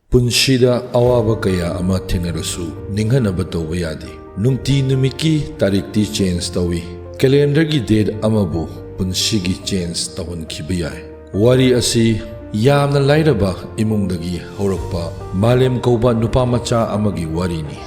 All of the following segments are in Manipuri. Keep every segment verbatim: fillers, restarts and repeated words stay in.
ꯄꯨꯟꯁꯤꯗ ꯑꯋꯥꯕ ꯀꯌꯥ ꯑꯃ ꯊꯦꯡꯅꯔꯁꯨ ꯅꯤꯡꯍꯟꯅꯕ ꯇꯧꯕ ꯌꯥꯗꯦ꯫ ꯅꯨꯡꯇꯤ ꯅꯨꯃꯤꯠꯀꯤ ꯇꯥꯔꯤꯛꯇꯤ ꯆꯦꯟꯖ ꯇꯧꯏ꯫ ꯀꯦꯂꯦꯟꯗꯔꯒꯤ ꯗꯦꯠ ꯑꯃꯕꯨ ꯄꯨꯟꯁꯤꯒꯤ ꯆꯦꯟꯖ ꯇꯧꯍꯟꯈꯤꯕ ꯌꯥꯏ꯫ ꯋꯥꯔꯤ ꯑꯁꯤ ꯌꯥꯝꯅ ꯂꯥꯏꯔꯕ ꯏꯃꯨꯡꯗꯒꯤ ꯍꯧꯔꯛꯄ ꯃꯥꯂꯦꯝ ꯀꯧꯕ ꯅꯨꯄꯥ ꯃꯆꯥ ꯑꯃꯒꯤ ꯋꯥꯔꯤꯅꯤ꯫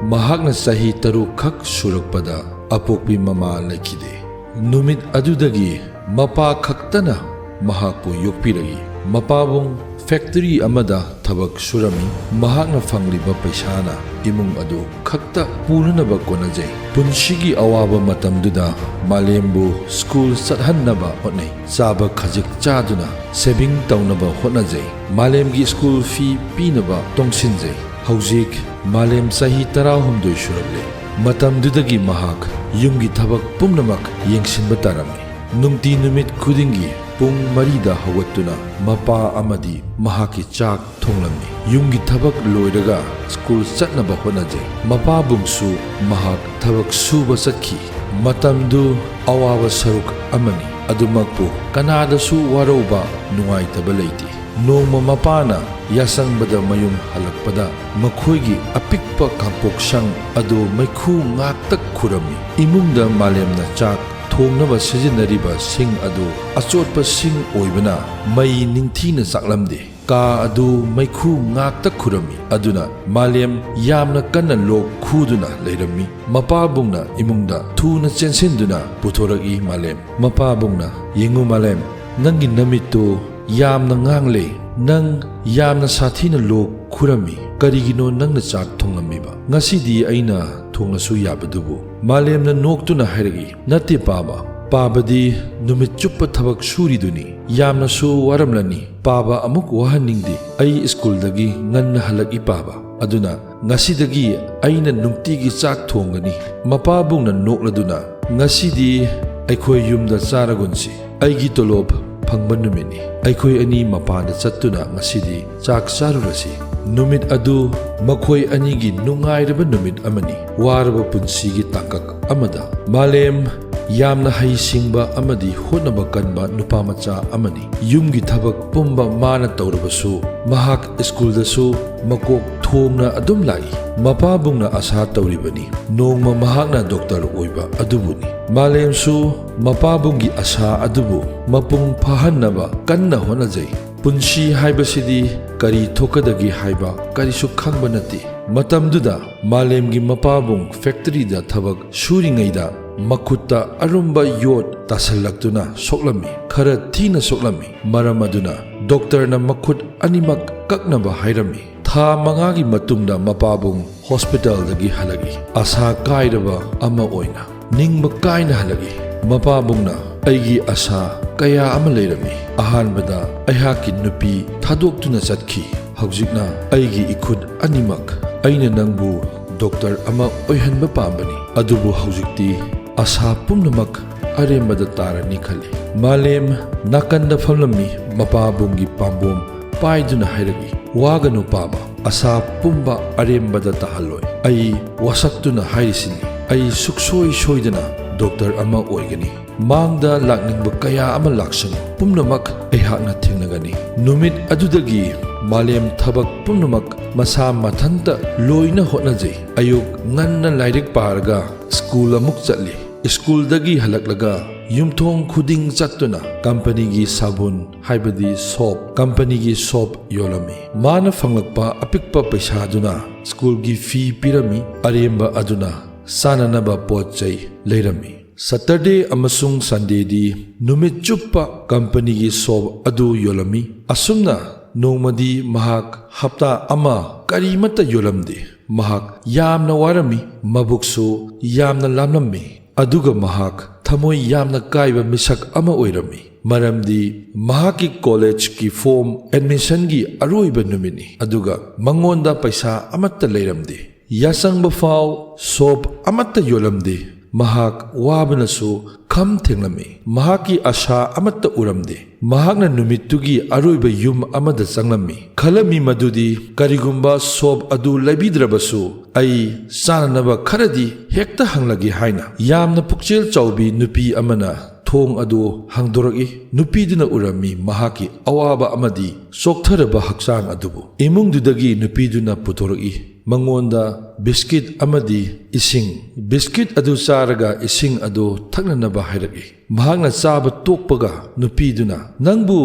ꯃꯍꯥꯛꯅ ꯆꯍꯤ ꯇꯔꯨꯛ ꯈꯛ ꯁꯨꯔꯛꯄꯗ ꯑꯄꯣꯛꯄꯤ ꯃꯃꯥ ꯂꯩꯈꯤꯗꯦ꯫ ꯅꯨꯃꯤꯠ ꯑꯗꯨꯗꯒꯤ ꯃꯄꯥ ꯈꯛꯇꯅ ꯃꯍꯥꯛꯄꯨ ꯌꯣꯛꯄꯤꯔꯛꯏ꯫ ꯃꯄꯥꯕꯨꯡ ꯐꯦꯛꯇꯔꯤ ꯑꯃꯗ ꯊꯕꯛ ꯁꯨꯔꯝꯃꯤ꯫ ꯃꯍꯥꯛꯅ ꯐꯪꯂꯤꯕ ꯄꯩꯁꯥꯅ ꯏꯃꯨꯡ ꯑꯗꯨ ꯈꯛꯇ ꯄꯨꯅꯅꯕ ꯀꯣꯟꯅꯖꯩ꯫ ꯄꯨꯟꯁꯤꯒꯤ ꯑꯋꯥꯕ ꯃꯇꯝꯗꯨꯗ ꯃꯥꯂꯦꯝꯕꯨ ꯁ꯭ꯀꯨꯜ ꯆꯠꯍꯟꯅꯕ ꯍꯣꯠꯅꯩ꯫ ꯆꯥꯕ ꯈꯖꯤꯛ ꯆꯥꯗꯨꯅ ꯁꯦꯚꯤꯡ ꯇꯧꯅꯕ ꯍꯣꯠꯅꯖꯩ꯫ ꯃꯥꯂꯦꯝꯒꯤ ꯁ꯭ꯀꯨꯜ ꯐꯤ ꯄꯤꯅꯕ ꯇꯣꯡꯁꯤꯟꯖꯩ꯫ ꯍꯧꯖꯤꯛ ꯃꯥꯂꯦꯝ ꯆꯍꯤ ꯇꯔꯥꯍꯨꯝꯗꯣꯏ ꯁꯨꯔꯛꯂꯦ꯫ ꯃꯇꯝꯗꯨꯗꯒꯤ ꯃꯍꯥꯛ ꯌꯨꯝꯒꯤ ꯊꯕꯛ ꯄꯨꯝꯅꯃꯛ ꯌꯦꯡꯁꯤꯟꯕ ꯇꯥꯔꯝꯃꯤ꯫ ꯅꯨꯡꯇꯤ ꯅꯨꯃꯤꯠ ꯈꯨꯗꯤꯡꯒꯤ ꯄꯨꯡ ꯃꯔꯤꯗ ꯍꯧꯒꯠꯇꯨꯅ ꯃꯄꯥ ꯑꯃꯗꯤ ꯃꯍꯥꯛꯀꯤ ꯆꯥꯛ ꯊꯣꯡꯂꯝꯃꯤ꯫ ꯌꯨꯝꯒꯤ ꯊꯕꯛ ꯂꯣꯏꯔꯒ ꯁ꯭ꯀꯨꯜ ꯆꯠꯅꯕ ꯍꯣꯠꯅꯖꯩ꯫ ꯃꯄꯥꯕꯨꯡꯁꯨ ꯃꯍꯥꯛ ꯊꯕꯛ ꯁꯨꯕ ꯆꯠꯈꯤ꯫ ꯃꯇꯝꯗꯨ ꯑꯋꯥꯕ ꯁꯔꯨꯛ ꯑꯃꯅꯤ꯫ ꯑꯗꯨꯃꯛꯄꯨ ꯀꯅꯥꯗꯁꯨ ꯋꯥꯔꯧꯕ, ꯅꯨꯡꯉꯥꯏꯇꯕ ꯂꯩꯇꯦ꯫ ꯅꯣꯡꯃ ꯃꯄꯥꯅ ꯌꯥꯁꯪꯕꯗ ꯃꯌꯨꯝ ꯍꯜꯂꯛꯄꯗ ꯃꯈꯣꯏꯒꯤ ꯑꯄꯤꯛꯄ ꯀꯥꯡꯄꯣꯛꯁꯪ ꯑꯗꯨ ꯃꯩꯈꯨ ꯉꯥꯛꯇ ꯈꯨꯔꯝꯃꯤ꯫ ꯏꯃꯨꯡꯗ ꯃꯥꯂꯦꯝꯅ ꯆꯥꯛ ꯊꯣꯡꯅꯕ ꯁꯤꯖꯤꯟꯅꯔꯤꯕ ꯁꯤꯡ ꯑꯗꯨ ꯑꯆꯣꯠꯄ ꯁꯤꯡ ꯑꯣꯏꯕꯅ ꯃꯩ ꯅꯤꯡꯊꯤꯅ ꯆꯥꯛꯂꯝꯗꯦ꯫ ꯀꯥ ꯑꯗꯨ ꯃꯩꯈꯨ ꯉꯥꯛꯇ ꯈꯨꯔꯝꯃꯤ꯫ ꯑꯗꯨꯅ ꯃꯥꯂꯦꯝ ꯌꯥꯝꯅ ꯀꯟꯅ ꯂꯣꯛ ꯈꯨꯗꯨꯅ ꯂꯩꯔꯝꯃꯤ꯫ ꯃꯄꯥꯕꯨꯡꯅ ꯏꯃꯨꯡꯗ ꯊꯨꯅ ꯆꯦꯟꯁꯤꯟꯗꯨꯅ ꯄꯨꯊꯣꯔꯛꯏ ꯃꯥꯂꯦꯝ꯫ ꯃꯄꯥꯕꯨꯡꯅ, "ꯌꯦꯡꯉꯨ ꯃꯥꯂꯦꯝ, ꯅꯪꯒꯤ ꯅꯃꯤꯠꯇꯨ ꯌꯥꯝꯅ ꯉꯥꯡꯂꯦ꯫ ꯅꯪ ꯌꯥꯝꯅ ꯁꯥꯊꯤꯅ ꯂꯣꯛ ꯈꯨꯔꯝꯃꯤ꯫ ꯀꯔꯤꯒꯤꯅꯣ ꯅꯪꯅ ꯆꯥꯛ ꯊꯣꯡꯂꯝꯃꯤꯕ? ꯉꯁꯤꯗꯤ ꯑꯩꯅ ꯊꯣꯡꯂꯁꯨ ꯌꯥꯕꯗꯨꯕꯨ?" ꯃꯥꯂꯦꯝꯅ ꯅꯣꯛꯇꯨꯅ ꯍꯥꯏꯔꯛꯏ, "ꯅꯠꯇꯦ ꯄꯥꯕ꯫ ꯄꯥꯕꯗꯤ ꯅꯨꯃꯤꯠ ꯆꯨꯞꯄ ꯊꯕꯛ ꯁꯨꯔꯤꯗꯨꯅꯤ꯫ ꯌꯥꯝꯅꯁꯨ ꯋꯥꯔꯝꯂꯅꯤ꯫ ꯄꯥꯕ ꯑꯃꯨꯛ ꯋꯥꯍꯟꯅꯤꯡꯗꯦ꯫ ꯑꯩ ꯁ꯭ꯀꯨꯜꯗꯒꯤ ꯉꯟꯅ ꯍꯜꯂꯛꯏ ꯄꯥꯕ꯫ ꯑꯗꯨꯅ ꯉꯁꯤꯗꯒꯤ ꯑꯩꯅ ꯅꯨꯡꯇꯤꯒꯤ ꯆꯥꯛ ꯊꯣꯡꯒꯅꯤ꯫" ꯃꯄꯥꯕꯨꯡꯅ ꯅꯣꯛꯂꯗꯨꯅ, "ꯉꯁꯤꯗꯤ ꯑꯩꯈꯣꯏ ꯌꯨꯝꯗ ꯆꯥꯔꯒꯨꯟꯁꯤ꯫ ꯑꯩꯒꯤ ꯇꯣꯂꯣꯞ ꯐꯪꯕ ꯅꯨꯃꯤꯠꯅꯤ꯫ ꯑꯩꯈꯣꯏ ꯑꯅꯤ ꯃꯄꯥꯟꯗ ꯆꯠꯇꯨꯅ ꯉꯁꯤꯗꯤ ꯆꯥꯛ ꯆꯥꯔꯨꯔꯁꯤ꯫" ꯅꯨꯃꯤꯠ ꯑꯗꯨ ꯃꯈꯣꯏ ꯑꯅꯤꯒꯤ ꯅꯨꯡꯉꯥꯏꯔꯕ ꯅꯨꯃꯤꯠ ꯑꯃꯅꯤ꯫ ꯋꯥꯔꯕ ꯄꯨꯟꯁꯤꯒꯤ ꯇꯥꯡꯀꯛ ꯑꯃꯗ ꯃꯥꯂꯦꯝ ꯌꯥꯝꯅ ꯍꯩꯁꯤꯡꯕ ꯑꯃꯗꯤ ꯍꯣꯠꯅꯕ ꯀꯟꯕ ꯅꯨꯄꯥ ꯃꯆꯥ ꯑꯃꯅꯤ꯫ ꯌꯨꯝꯒꯤ ꯊꯕꯛ ꯄꯨꯝꯕ ꯃꯥꯅ ꯇꯧꯔꯕꯁꯨ, ꯃꯍꯥꯛ ꯁ꯭ꯀꯨꯜꯗꯁꯨ ꯃꯀꯣꯛ ꯊꯣꯡꯅ ꯑꯗꯨꯝ ꯂꯥꯛꯏ꯫ ꯃꯄꯥꯕꯨꯡꯅ ꯑꯁꯥ ꯇꯧꯔꯤꯕꯅꯤ, ꯅꯣꯡꯃ ꯃꯍꯥꯛꯅ ꯗꯣꯛꯇꯔ ꯑꯣꯏꯕ ꯑꯗꯨꯕꯨꯅꯤ꯫ ꯃꯥꯂꯦꯝꯁꯨ ꯃꯄꯥꯕꯨꯡꯒꯤ ꯑꯁꯥ ꯑꯗꯨꯕꯨ ꯃꯄꯨꯡ ꯐꯥꯍꯟꯅꯕ ꯀꯟꯅ ꯍꯣꯠꯅꯖꯩ꯫ ꯄꯨꯟꯁꯤ ꯍꯥꯏꯕꯁꯤꯗꯤ ꯀꯔꯤ ꯊꯣꯛꯀꯗꯒꯦ ꯍꯥꯏꯕ ꯀꯔꯤꯁꯨ ꯈꯪꯕ ꯅꯠꯇꯦ꯫ ꯃꯇꯝꯗꯨꯗ ꯃꯥꯂꯦꯝꯒꯤ ꯃꯄꯥꯕꯨꯡ ꯐꯦꯛꯇꯔꯤꯗ ꯊꯕꯛ ꯁꯨꯔꯤꯉꯩꯗ ꯃꯈꯨꯠꯇ ꯑꯔꯨꯝꯕ ꯌꯣꯠ ꯇꯥꯁꯜꯂꯛꯇꯨꯅ ꯁꯣꯛꯂꯝꯃꯤ꯫ ꯈꯔ ꯊꯤꯅ ꯁꯣꯛꯂꯝꯃꯤ꯫ ꯃꯔꯝ ꯑꯗꯨꯅ ꯗꯣꯛꯇꯔꯅ ꯃꯈꯨꯠ ꯑꯅꯤꯃꯛ ꯀꯛꯅꯕ ꯍꯥꯏꯔꯝꯃꯤ꯫ ꯊꯥ ꯃꯉꯥꯒꯤ ꯃꯇꯨꯡꯗ ꯃꯄꯥꯕꯨꯡ ꯍꯣꯁꯄꯤꯇꯥꯜꯗꯒꯤ ꯍꯜꯂꯛꯏ, ꯑꯁꯥ ꯀꯥꯏꯔꯕ ꯑꯃ ꯑꯣꯏꯅ꯫ ꯅꯤꯡꯕ ꯀꯥꯏꯅ ꯍꯜꯂꯛꯏ꯫ ꯃꯄꯥꯕꯨꯡꯅ ꯑꯩꯒꯤ ꯑꯁꯥ ꯀꯌꯥ ꯑꯃ ꯂꯩꯔꯝꯃꯤ꯫ ꯑꯍꯥꯟꯕꯗ ꯑꯩꯍꯥꯛꯀꯤ ꯅꯨꯄꯤ ꯊꯥꯗꯣꯛꯇꯨꯅ ꯆꯠꯈꯤ꯫ ꯍꯧꯖꯤꯛꯅ ꯑꯩꯒꯤ ꯏꯈꯨꯠ ꯑꯅꯤꯃꯛ꯫ ꯑꯩꯅ ꯅꯪꯕꯨ ꯗꯣꯛꯇꯔ ꯑꯃ ꯑꯣꯏꯍꯟꯕ ꯄꯥꯝꯕꯅꯤ, ꯑꯗꯨꯕꯨ ꯍꯧꯖꯤꯛꯇꯤ ꯑꯁꯥ ꯄꯨꯝꯅꯃꯛ ꯑꯔꯦꯝꯕꯗ ꯇꯥꯔꯅꯤ ꯈꯜꯂꯤ꯫ ꯃꯥꯂꯦꯝ ꯅꯥꯀꯟꯗ ꯐꯝꯂꯝꯃꯤ ꯃꯄꯥꯕꯨꯡꯒꯤ ꯄꯥꯝꯕꯣꯝ ꯄꯥꯏꯗꯨꯅ ꯍꯥꯏꯔꯛꯏ, "ꯋꯥꯒꯅꯨ ꯄꯥꯕ, ꯑꯁꯥ ꯄꯨꯝꯕ ꯑꯔꯦꯝꯕꯗ ꯇꯥꯍꯜꯂꯣꯏ꯫ ꯑꯩ ꯋꯥꯁꯛꯇꯨꯅ ꯍꯥꯏꯔꯤꯁꯤꯅꯤ, ꯑꯩ ꯁꯨꯛꯁꯣꯏ ꯁꯣꯏꯗꯅ ꯗꯣꯛꯇꯔ ꯑꯃ ꯑꯣꯏꯒꯅꯤ꯫ ꯃꯥꯡꯗ ꯂꯥꯛꯅꯤꯡꯕ ꯀꯌꯥ ꯑꯃ ꯂꯥꯛꯁꯅꯨ, ꯄꯨꯝꯅꯃꯛ ꯑꯩꯍꯥꯛꯅ ꯊꯦꯡꯅꯒꯅꯤ"꯫ ꯅꯨꯃꯤꯠ ꯑꯗꯨꯗꯒꯤ ꯃꯥꯂꯦꯝ ꯊꯕꯛ ꯄꯨꯝꯅꯃꯛ ꯃꯁꯥ ꯃꯊꯟꯇ ꯂꯣꯏꯅ ꯍꯣꯠꯅꯖꯩ꯫ ꯑꯌꯨꯛ ꯉꯟꯅ ꯂꯥꯏꯔꯤꯛ ꯄꯥꯔꯒ ꯁ꯭ꯀꯨꯜ ꯑꯃꯨꯛ ꯆꯠꯂꯤ꯫ ꯁ꯭ꯀꯨꯜꯗꯒꯤ ꯍꯜꯂꯛꯂꯒ ꯌꯨꯝꯊꯣꯡ ꯈꯨꯗꯤꯡ ꯆꯠꯇꯨꯅ ꯀꯝꯄꯅꯤꯒꯤ ꯁꯥꯕꯨꯟ, ꯍꯥꯏꯕꯗꯤ ꯁꯣꯞ, ꯀꯝꯄꯅꯤꯒꯤ ꯁꯣꯞ ꯌꯣꯜꯂꯝꯃꯤ꯫ ꯃꯥꯅ ꯐꯪꯂꯛꯄ ꯑꯄꯤꯛꯄ ꯄꯩꯁꯥꯗꯨꯅ ꯁ꯭ꯀꯨꯜꯒꯤ ꯐꯤ ꯄꯤꯔꯝꯃꯤ, ꯑꯔꯦꯝꯕ ꯑꯗꯨꯅ ꯆꯥꯅꯅꯕ ꯄꯣꯠ ꯆꯩ ꯂꯩꯔꯝꯃꯤ꯫ ꯁꯇꯔꯗꯦ ꯑꯃꯁꯨꯡ ꯁꯟꯗꯦꯗꯤ ꯅꯨꯃꯤꯠ ꯆꯨꯞꯄ ꯀꯝꯄꯅꯤꯒꯤ ꯁꯣꯞ ꯑꯗꯨ ꯌꯣꯜꯂꯝꯃꯤ꯫ ꯑꯁꯨꯝꯅ ꯅꯣꯡꯃꯗꯤ ꯃꯍꯥꯛ ꯍꯞꯇꯥ ꯑꯃ ꯀꯔꯤꯃꯠꯇ ꯌꯣꯜꯂꯝꯗꯦ꯫ ꯃꯍꯥꯛ ꯌꯥꯝꯅ ꯋꯥꯔꯝꯃꯤ, ꯃꯕꯨꯛꯁꯨ ꯌꯥꯝꯅ ꯂꯥꯝꯂꯝꯃꯤ꯫ ꯑꯗꯨꯒ ꯃꯍꯥꯛ ꯊꯃꯣꯏ ꯌꯥꯝꯅ ꯀꯥꯏꯕ ꯃꯤꯁꯛ ꯑꯃ ꯑꯣꯏꯔꯝꯃꯤ, ꯃꯔꯝꯗꯤ ꯃꯍꯥꯛꯀꯤ ꯀꯣꯂꯦꯖꯀꯤ ꯐꯣꯝ ꯑꯦꯗꯃꯤꯁꯟꯒꯤ ꯑꯔꯣꯏꯕ ꯅꯨꯃꯤꯠꯅꯤ, ꯑꯗꯨꯒ ꯃꯉꯣꯟꯗ ꯄꯩꯁꯥ ꯑꯃꯠꯇ ꯂꯩꯔꯝꯗꯦ꯫ ꯌꯥꯆꯪꯕ ꯐꯥꯎ ꯁꯣꯞ ꯑꯃꯠꯇ ꯌꯣꯜꯂꯝꯗꯦ꯫ ꯃꯍꯥꯛ ꯋꯥꯕꯅꯁꯨ ꯈꯝ ꯊꯦꯡꯂꯝꯃꯤ꯫ ꯃꯍꯥꯛꯀꯤ ꯑꯁꯥ ꯑꯃꯠꯇ ꯎꯔꯝꯗꯦ꯫ ꯃꯍꯥꯛꯅ ꯅꯨꯃꯤꯠꯇꯨꯒꯤ ꯑꯔꯣꯏꯕ ꯌꯨꯝ ꯑꯃꯗ ꯆꯪꯂꯝꯃꯤ꯫ ꯈꯜꯂꯝꯃꯤ ꯃꯗꯨꯗꯤ ꯀꯔꯤꯒꯨꯝꯕ ꯁꯣꯞ ꯑꯗꯨ ꯂꯩꯕꯤꯗ꯭ꯔꯕꯁꯨ ꯑꯩ ꯆꯥꯅꯅꯕ ꯈꯔꯗꯤ ꯍꯦꯛꯇ ꯍꯪꯂꯒꯦ ꯍꯥꯏꯅ꯫ ꯌꯥꯝꯅ ꯄꯨꯛꯆꯦꯜ ꯆꯥꯎꯕꯤ ꯅꯨꯄꯤ ꯑꯃꯅ ꯊꯣꯡ ꯑꯗꯨ ꯍꯥꯡꯗꯣꯔꯛꯏ꯫ ꯅꯨꯄꯤꯗꯨꯅ ꯎꯔꯝꯃꯤ ꯃꯍꯥꯛꯀꯤ ꯑꯋꯥꯕ ꯑꯃꯗꯤ ꯆꯣꯛꯊꯔꯕ ꯍꯛꯆꯥꯡ ꯑꯗꯨꯕꯨ꯫ ꯏꯃꯨꯡꯗꯨꯗꯒꯤ ꯅꯨꯄꯤꯗꯨꯅ ꯄꯨꯊꯣꯔꯛꯏ꯫ ꯃꯉꯣꯟꯗ ꯕꯤꯁꯀꯤꯠ ꯑꯃꯗꯤ ꯏꯁꯤꯡ꯫ ꯕꯤꯁꯀꯤꯠ ꯑꯗꯨ ꯆꯥꯔꯒ ꯏꯁꯤꯡ ꯑꯗꯨ ꯊꯛꯅꯅꯕ ꯍꯥꯏꯔꯛꯏ꯫ ꯃꯍꯥꯛꯅ ꯆꯥꯕ ꯇꯣꯛꯄꯒ ꯅꯨꯄꯤꯗꯨꯅ, "ꯅꯪꯕꯨ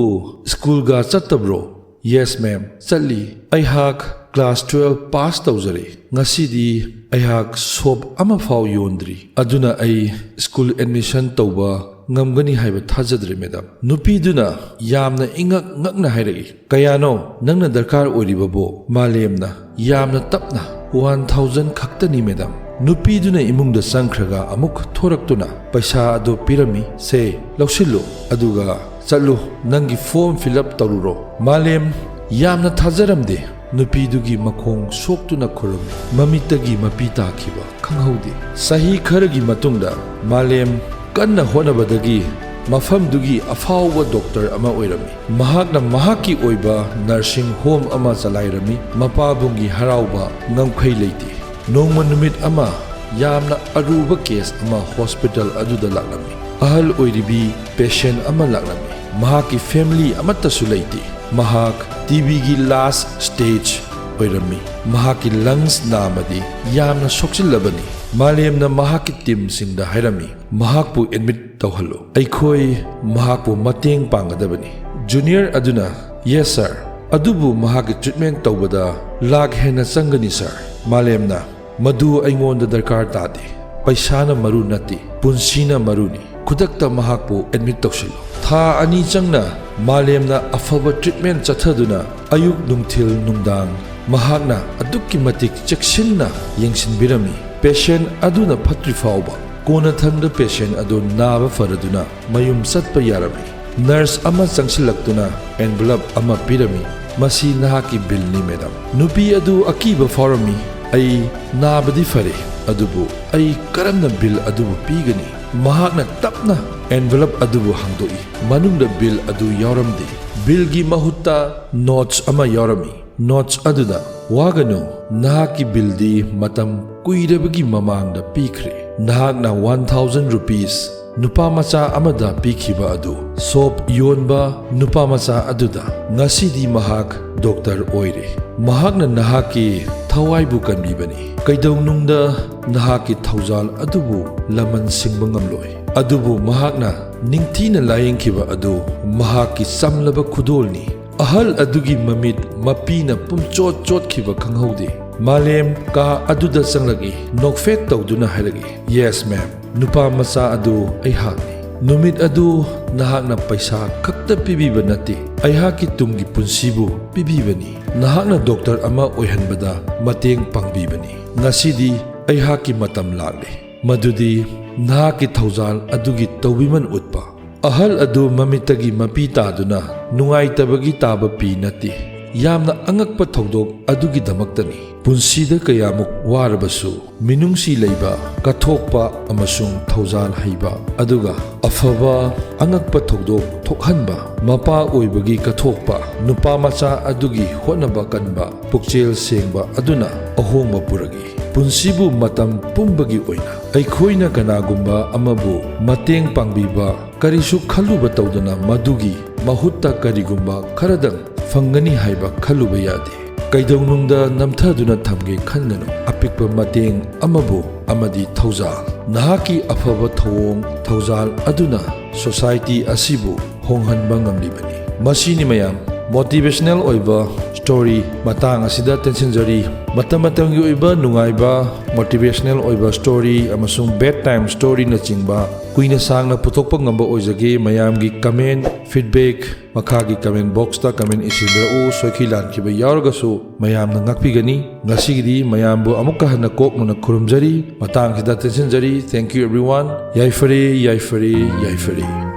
ꯁ꯭ꯀꯨꯜꯒ ꯆꯠꯇꯕ꯭ꯔꯣ?" "Yes, ma'am, ꯆꯠꯂꯤ꯫ ꯑꯩꯍꯥꯛ class twelve pass ꯇꯧꯖꯔꯦ꯫ ꯉꯁꯤꯗꯤ ꯑꯩꯍꯥꯛ ꯁꯣꯞ ꯑꯃꯐꯥꯎ ꯌꯣꯟꯗ꯭ꯔꯤ꯫ ꯑꯗꯨꯅ ꯑꯩ ꯁ꯭ꯀꯨꯜ admission ꯇꯧꯕ ꯉꯝꯒꯅꯤ ꯍꯥꯏꯕ ꯊꯥꯖꯗ꯭ꯔꯦ, ꯃꯦꯗꯥꯝ꯫" ꯅꯨꯄꯤꯗꯨꯅ ꯌꯥꯝꯅ ꯏꯉꯛ ꯉꯛꯅ ꯍꯥꯏꯔꯛꯏ, "ꯀꯌꯥꯅꯣ ꯅꯪꯅ ꯗꯔꯀꯥꯔ ꯑꯣꯏꯔꯤꯕꯕꯣ?" ꯃꯥꯂꯦꯝꯅ ꯌꯥꯝꯅ ꯇꯞꯅ, "One thousand ꯈꯛꯇꯅꯤ, ꯃꯦꯗꯥꯝ꯫" ꯅꯨꯄꯤꯗꯨꯅ ꯏꯃꯨꯡꯗ ꯆꯪꯈ꯭ꯔꯒ ꯑꯃꯨꯛ ꯊꯣꯔꯛꯇꯨꯅ ꯄꯩꯁꯥ ꯑꯗꯨ ꯄꯤꯔꯝꯃꯤ꯫ "ꯁꯦ, ꯂꯧꯁꯤꯜꯂꯨ, ꯑꯗꯨꯒ ꯆꯠꯂꯨ, ꯅꯪꯒꯤ form fill up ꯇꯧꯔꯨꯔꯣ꯫" ꯃꯥꯂꯦꯝ ꯌꯥꯝꯅ ꯊꯥꯖꯔꯝꯗꯦ꯫ ꯅꯨꯄꯤꯗꯨꯒꯤ ꯃꯈꯣꯡ ꯁꯣꯛꯇꯨꯅ ꯈꯨꯔꯨꯝꯃꯤ꯫ ꯃꯃꯤꯠꯇꯒꯤ ꯃꯄꯤ ꯇꯥꯈꯤꯕ ꯈꯪꯍꯧꯗꯦ꯫ ꯆꯍꯤ ꯈꯔꯒꯤ ꯃꯇꯨꯡꯗ ꯃꯥꯂꯦꯝ ꯀꯟꯅ ꯍꯣꯠꯅꯕꯗꯒꯤ ꯃꯐꯝꯗꯨꯒꯤ ꯑꯐꯥꯎꯕ ꯗꯣꯛꯇꯔ ꯑꯃ ꯑꯣꯏꯔꯝꯃꯤ꯫ ꯃꯍꯥꯛꯅ ꯃꯍꯥꯛꯀꯤ ꯑꯣꯏꯕ nursing home ꯑꯃ ꯆꯂꯥꯏꯔꯝꯃꯤ꯫ ꯃꯄꯥꯕꯨꯡꯒꯤ ꯍꯔꯥꯎꯕ ꯉꯝꯈꯩ ꯂꯩꯇꯦ꯫ ꯅꯣꯡꯃ ꯅꯨꯃꯤꯠ ꯑꯃ ꯌꯥꯝꯅ ꯑꯔꯨꯕ case ꯑꯃ hospital ꯑꯗꯨꯗ ꯂꯥꯛꯂꯝꯃꯤ꯫ ꯑꯍꯜ ꯑꯣꯏꯔꯤꯕꯤ patient ꯑꯃ ꯂꯥꯛꯂꯝꯃꯤ꯫ ꯃꯍꯥꯛꯀꯤ family ꯑꯃꯠꯇꯁꯨ ꯂꯩꯇꯦ꯫ ꯃꯍꯥꯛ TBꯒꯤ last stage ꯑꯣꯏꯔꯝꯃꯤ꯫ ꯃꯍꯥꯛꯀꯤ lungs ꯅꯥꯃꯗꯤ ꯌꯥꯝꯅ ꯁꯣꯛꯆꯤꯜꯂꯕꯅꯤ꯫ ꯃꯥꯂꯦꯝꯅ ꯃꯍꯥꯛꯀꯤ teamꯁꯤꯡꯗ ꯍꯥꯏꯔꯝꯃꯤ, "ꯃꯍꯥꯛꯄꯨ admit ꯇꯧꯍꯜꯂꯨ꯫ ꯑꯩꯈꯣꯏ ꯃꯍꯥꯛꯄꯨ ꯃꯇꯦꯡ ꯄꯥꯡꯒꯗꯕꯅꯤ꯫" Junior ꯑꯗꯨꯅ, "Yes, sir꯫ ꯑꯗꯨꯕꯨ ꯃꯍꯥꯛꯀꯤ treatment ꯇꯧꯕꯗ ꯂꯥꯈ ꯍꯦꯟꯅ ꯆꯪꯒꯅꯤ, sir꯫" ꯃꯥꯂꯦꯝꯅ, "ꯃꯗꯨ ꯑꯩꯉꯣꯟꯗ ꯗꯔꯀꯥꯔ ꯇꯥꯗꯦ꯫ ꯄꯩꯁꯥꯅ ꯃꯔꯨ ꯅꯠꯇꯦ, ꯄꯨꯟꯁꯤꯅ ꯃꯔꯨꯅꯤ꯫ ꯈꯨꯗꯛꯇ ꯃꯍꯥꯛꯄꯨ admit ꯇꯧꯁꯤꯜꯂꯨ꯫" ꯊꯥ ꯑꯅꯤ ꯆꯪꯅ ꯃꯥꯂꯦꯝꯅ ꯑꯐꯕ treatment ꯆꯠꯊꯗꯨꯅ ꯑꯌꯨꯛ, ꯅꯨꯡꯊꯤꯜ, ꯅꯨꯡꯗꯥꯡ ꯃꯍꯥꯛꯅ ꯑꯗꯨꯛꯀꯤ ꯃꯇꯤꯛ ꯆꯦꯛꯁꯤꯟꯅ ꯌꯦꯡꯁꯤꯟꯕꯤꯔꯝꯃꯤ꯫ Patient ꯑꯗꯨꯅ ꯐꯠꯇ꯭ꯔꯤ ꯐꯥꯎꯕ꯫ ꯀꯣꯟꯅꯊꯪꯗ patient ꯑꯗꯨ ꯅꯥꯕ ꯐꯔꯗꯨꯅ ꯃꯌꯨꯝ ꯆꯠꯄ ꯌꯥꯔꯝꯃꯤ꯫ Nurse ꯑꯃ ꯆꯪꯁꯤꯜꯂꯛꯇꯨꯅ envelope ꯑꯃ ꯄꯤꯔꯝꯃꯤ꯫ "ꯃꯁꯤ ꯅꯍꯥꯛꯀꯤ billꯅꯤ, madam꯫" ꯅꯨꯄꯤ ꯑꯗꯨ ꯑꯀꯤꯕ ꯐꯥꯎꯔꯝꯃꯤ꯫ "ꯑꯩ ꯅꯥꯕꯗꯤ ꯐꯔꯦ, ꯑꯗꯨꯕꯨ ꯑꯩ ꯀꯔꯝꯅ ꯕꯤꯜ ꯑꯗꯨꯕꯨ ꯄꯤꯒꯅꯤ? ꯃꯍꯥꯛꯅ ꯇꯞꯅ ꯑꯦꯟꯚꯦꯂꯞ ꯑꯗꯨꯕꯨ ꯍꯥꯡꯗꯣꯛꯏ꯫ ꯃꯅꯨꯡꯗ ꯕꯤꯜ ꯑꯗꯨ ꯌꯥꯎꯔꯝꯗꯦ꯫ ꯕꯤꯜꯒꯤ ꯃꯍꯨꯠꯇ ꯅꯣꯠꯁ ꯑꯃ ꯌꯥꯎꯔꯝꯃꯤ꯫ ꯅꯣꯠꯁ ꯑꯗꯨꯗ, "ꯋꯥꯒꯅꯨ, ꯅꯍꯥꯛꯀꯤ ꯕꯤꯜꯗꯤ ꯃꯇꯝ ꯀꯨꯏꯔꯕꯒꯤ ꯃꯃꯥꯡꯗ ꯄꯤꯈ꯭ꯔꯦ꯫ ꯅꯍꯥꯛꯅ ꯋꯥꯟ ꯊꯥꯎꯖꯟ ꯔꯨꯄꯤꯁ ꯅꯨꯄꯥ ꯃꯆꯥ ꯑꯃꯗ ꯄꯤꯈꯤꯕ ꯑꯗꯨ ꯁꯣꯞ ꯌꯣꯟꯕ ꯅꯨꯄꯥ ꯃꯆꯥ ꯑꯗꯨꯗ꯫ ꯉꯁꯤꯗꯤ ꯃꯍꯥꯛ ꯗꯣꯛꯇꯔ ꯑꯣꯏꯔꯦ꯫ ꯃꯍꯥꯛꯅ ꯅꯍꯥꯛꯀꯤ ꯊꯋꯥꯏꯕꯨ ꯀꯟꯕꯤꯕꯅꯤ꯫ ꯀꯩꯗꯧꯅꯨꯡꯗ ꯅꯍꯥꯛꯀꯤ ꯊꯧꯖꯥꯜ ꯑꯗꯨꯕꯨ ꯂꯃꯟ ꯁꯤꯡꯕ ꯉꯝꯂꯣꯏ꯫ ꯑꯗꯨꯕꯨ ꯃꯍꯥꯛꯅ ꯅꯤꯡꯊꯤꯅ ꯂꯥꯌꯦꯡꯈꯤꯕ ꯑꯗꯨ ꯃꯍꯥꯛꯀꯤ ꯆꯝꯂꯕ ꯈꯨꯗꯣꯜꯅꯤ꯫" ꯑꯍꯜ ꯑꯗꯨꯒꯤ ꯃꯃꯤꯠ ꯃꯄꯤꯅ ꯄꯨꯝꯆꯣꯠ ꯆꯣꯠꯈꯤꯕ ꯈꯪꯍꯧꯗꯦ꯫ ꯃꯥꯂꯦꯝ ꯀꯥ ꯑꯗꯨꯗ ꯆꯪꯂꯛꯏ, ꯅꯣꯛꯐꯦꯠ ꯇꯧꯗꯨꯅ ꯍꯥꯏꯔꯛꯏ, "Yes, ma'am꯫ ꯅꯨꯄꯥ ꯃꯆꯥ ꯑꯗꯨ ꯑꯩꯍꯥꯛꯅꯤ꯫ ꯅꯨꯃꯤꯠ ꯑꯗꯨ ꯅꯍꯥꯛꯅ ꯄꯩꯁꯥ ꯈꯛꯇ ꯄꯤꯕꯤꯕ ꯅꯠꯇꯦ, ꯑꯩꯍꯥꯛꯀꯤ ꯇꯨꯡꯒꯤ ꯄꯨꯟꯁꯤꯕꯨ ꯄꯤꯕꯤꯕꯅꯤ꯫ ꯅꯍꯥꯛꯅ ꯗꯣꯛꯇꯔ ꯑꯃ ꯑꯣꯏꯍꯟꯕꯗ ꯃꯇꯦꯡ ꯄꯥꯡꯕꯤꯕꯅꯤ꯫ ꯉꯁꯤꯗꯤ ꯑꯩꯍꯥꯛꯀꯤ ꯃꯇꯝ ꯂꯥꯛꯂꯦ, ꯃꯗꯨꯗꯤ ꯅꯍꯥꯛꯀꯤ ꯊꯧꯖꯥꯜ ꯑꯗꯨꯒꯤ ꯇꯧꯕꯤꯃꯜ ꯎꯠꯄ꯫" ꯑꯍꯜ ꯑꯗꯨ ꯃꯃꯤꯠꯇꯒꯤ ꯃꯄꯤ ꯇꯥꯗꯨꯅ ꯅꯨꯡꯉꯥꯏꯇꯕꯒꯤ ꯇꯥꯕ ꯄꯤ ꯅꯠꯇꯦ, ꯌꯥꯝꯅ ꯑꯉꯛꯄ ꯊꯧꯗꯣꯛ ꯑꯗꯨꯒꯤꯗꯃꯛꯇꯅꯤ꯫ ꯄꯨꯟꯁꯤꯗ ꯀꯌꯥꯃꯨꯛ ꯋꯥꯔꯕꯁꯨ, ꯃꯤꯅꯨꯡꯁꯤ ꯂꯩꯕ, ꯀꯠꯊꯣꯛꯄ ꯑꯃꯁꯨꯡ ꯊꯧꯖꯥꯜ ꯍꯩꯕ, ꯑꯗꯨꯒ ꯑꯐꯕ ꯑꯉꯛꯄ ꯊꯧꯗꯣꯛ ꯊꯣꯛꯍꯟꯕ, ꯃꯄꯥ ꯑꯣꯏꯕꯒꯤ ꯀꯠꯊꯣꯛꯄ, ꯅꯨꯄꯥ ꯃꯆꯥ ꯑꯗꯨꯒꯤ ꯍꯣꯠꯅꯕ ꯀꯟꯕ, ꯄꯨꯛꯆꯦꯜ ꯁꯦꯡꯕ ꯑꯗꯨꯅ ꯑꯍꯣꯡꯕ ꯄꯨꯔꯛꯏ꯫ ꯄꯨꯟꯁꯤꯕꯨ ꯃꯇꯝ ꯄꯨꯝꯕꯒꯤ ꯑꯣꯏꯅ ꯑꯩꯈꯣꯏꯅ ꯀꯅꯥꯒꯨꯝꯕ ꯑꯃꯕꯨ ꯃꯇꯦꯡ ꯄꯥꯡꯕꯤꯕ, ꯀꯔꯤꯁꯨ ꯈꯜꯂꯨꯕ ꯇꯧꯗꯅ ꯃꯗꯨꯒꯤ ꯃꯍꯨꯠꯇ ꯀꯔꯤꯒꯨꯝꯕ ꯈꯔꯗꯪ ꯐꯪꯒꯅꯤ ꯍꯥꯏꯕ ꯈꯜꯂꯨꯕ ꯌꯥꯗꯦ꯫ ꯀꯩꯗꯧꯅꯨꯡꯗ ꯅꯝꯊꯗꯨꯅ ꯊꯝꯒꯦ ꯈꯟꯒꯅꯨ꯫ ꯑꯄꯤꯛꯄ ꯃꯇꯦꯡ ꯑꯃꯕꯨ ꯑꯃꯗꯤ ꯊꯧꯖꯥꯜ, ꯅꯍꯥꯛꯀꯤ ꯑꯐꯕ ꯊꯧꯑꯣꯡ ꯊꯧꯖꯥꯜ ꯑꯗꯨꯅ ꯁꯣꯁꯥꯏꯇꯤ ꯑꯁꯤꯕꯨ ꯍꯣꯡꯍꯟꯕ ꯉꯝꯂꯤꯕꯅꯤ꯫ ꯃꯁꯤꯅꯤ ꯃꯌꯥꯝ, ꯃꯣꯇꯤꯚꯦꯁꯅꯦꯜ ꯑꯣꯏꯕ ꯁ꯭ꯇꯣꯔꯤ ꯃꯇꯥꯡ ꯑꯁꯤꯗ ꯇꯦꯟꯁꯤꯟꯖꯔꯤ꯫ ꯃꯇꯝ ꯃꯇꯝꯒꯤ ꯑꯣꯏꯕ ꯅꯨꯡꯉꯥꯏꯕ ꯃꯣꯇꯤꯚꯦꯁꯅꯦꯜ ꯑꯣꯏꯕ ꯁ꯭ꯇꯣꯔꯤ ꯑꯃꯁꯨꯡ ꯕꯦꯗ ꯇꯥꯏꯝ ꯁ꯭ꯇꯣꯔꯤꯅꯆꯤꯡꯕ ꯀꯨꯏꯅ ꯁꯥꯡꯅ ꯄꯨꯊꯣꯛꯄ ꯉꯝꯕ ꯑꯣꯏꯖꯒꯦ꯫ ꯃꯌꯥꯝꯒꯤ ꯀꯃꯦꯟ, ꯐꯤꯗꯕꯦꯛ ꯃꯈꯥꯒꯤ ꯀꯃꯦꯟ ꯕꯣꯛꯁꯇ ꯀꯃꯦꯟ ꯏꯁꯤꯟꯕꯤꯔꯛꯎ꯫ ꯁꯣꯏꯈꯤ ꯂꯥꯟꯈꯤꯕ ꯌꯥꯎꯔꯒꯁꯨ ꯃꯌꯥꯝꯅ ꯉꯥꯛꯄꯤꯒꯅꯤ꯫ ꯉꯁꯤꯒꯤꯗꯤ ꯃꯌꯥꯝꯕꯨ ꯑꯃꯨꯛꯀ ꯍꯟꯅ ꯀꯣꯛꯅꯅ ꯈꯨꯔꯨꯝꯖꯔꯤ꯫ ꯃꯇꯥꯡꯁꯤꯗ ꯇꯦꯟꯁꯤꯟꯖꯔꯤ꯫ Thank you everyone꯫ ꯌꯥꯏꯐꯔꯦ, ꯌꯥꯏꯐꯔꯦ, ꯌꯥꯏꯐꯔꯦ꯫